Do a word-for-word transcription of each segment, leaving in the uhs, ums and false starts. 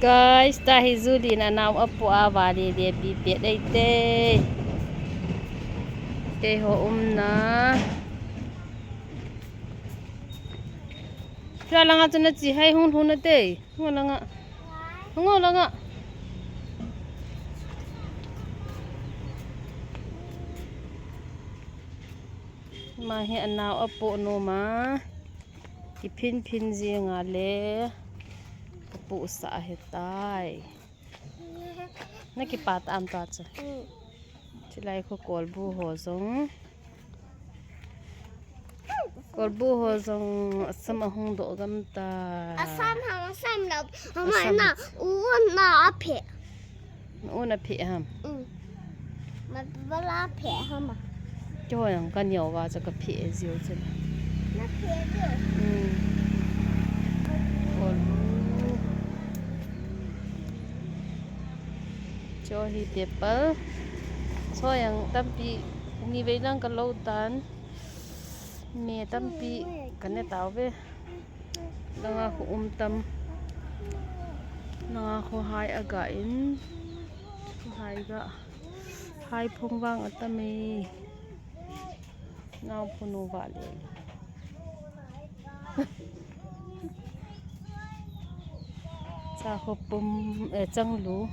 Guys, tua hi Julie in anao apoh a, vale le bi pet ei te. Keiho umna. Tua langa chu nache hai hung lhun nate. Hung langa. Hung langa. Ama hi anao apoh nom a. Kiphin phin jing a le. Kapohsah ahitai. Nakipa tam tua chu. Mm. Chulai khu kolbu ho jong. Kolbu ho jong asam ahung doh gam tai. Asam ham, asam lo. Ham asam na, u na aphe. U na phe ham. Mm. Ma bala phe ham. Cho yang ka neo va cha ka phe jiu chu. Na phe jiu. Mm. Kolbu. Cho hi tepal. Cho yang tampi ni vei lang ka lo tan. Me tampi ka ne tau ve. Langa khu um tam. Langa khu hai aga in. Khu hai ga. Hai phong vang atam e. Nao phunu vale. Cha khu pum, eh, changlu.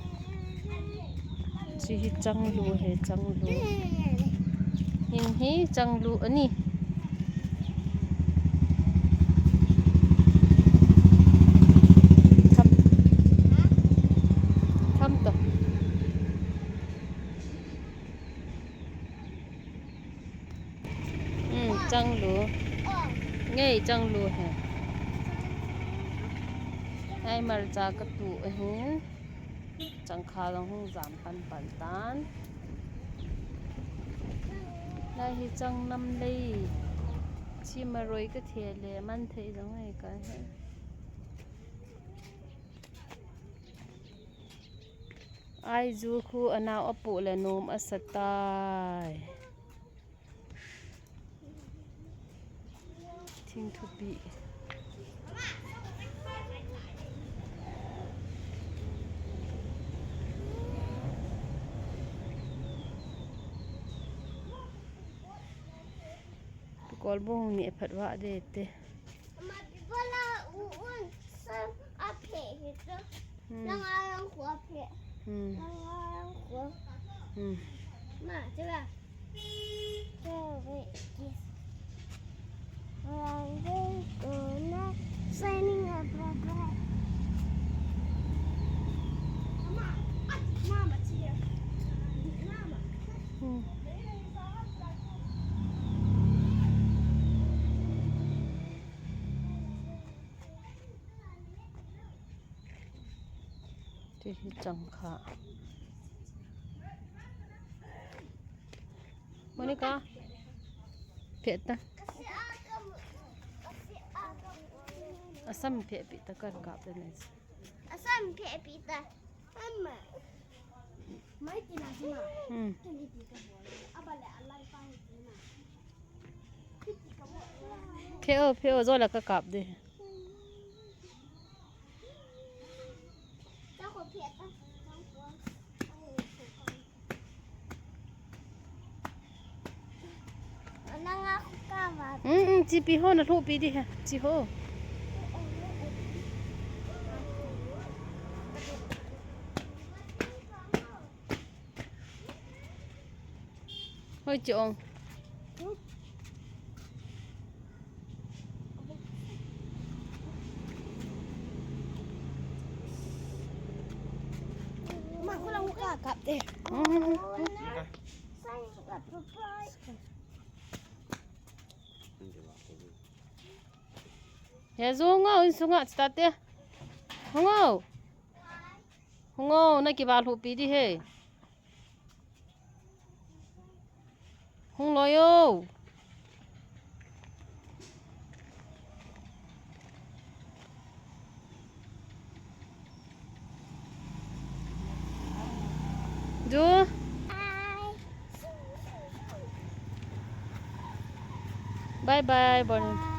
Chi hi changlu he, changlu. Hin hi changlu ani. Tham. Tham to. Hmm, changlu. Ngei changlu he. Ai marcha ka tu ahin. Changkha jong hung jam pan pan tan. Lai hi chang nam lei. Chi maroi ka thei le man thei jong ai ka he. Ai ju khu anao apoh le nom asa tai. Thing thupi. Kolbu hung ni phat va de te. Ma, bala u un sam aphe hi to. Hmm. Langa lang khu aphe. Hmm. Langa lang khu. Hmm. Ma, chula. Signing a bye bye. Ti hi changkha. Monica, phe ta. Asam phe pi ta kan kap ta nai. Asam phe pi ta. Amma. Mai ti na ti na. Hmm. Ti ni ti ka bol. Abale alai pa ni ti na. Phe o, phe o, jola ka kap de. Hmm, hmm, chipi ho na lhupi di ha, chi ho. Hoi, chi ong. Ma, ko lang ka kap te. Hmm. He, zu hung o, insunga, chi ta te. Hung o. Hung o, na kiva lhupi di he. Hung loi o. Du. Bye bye, Bon.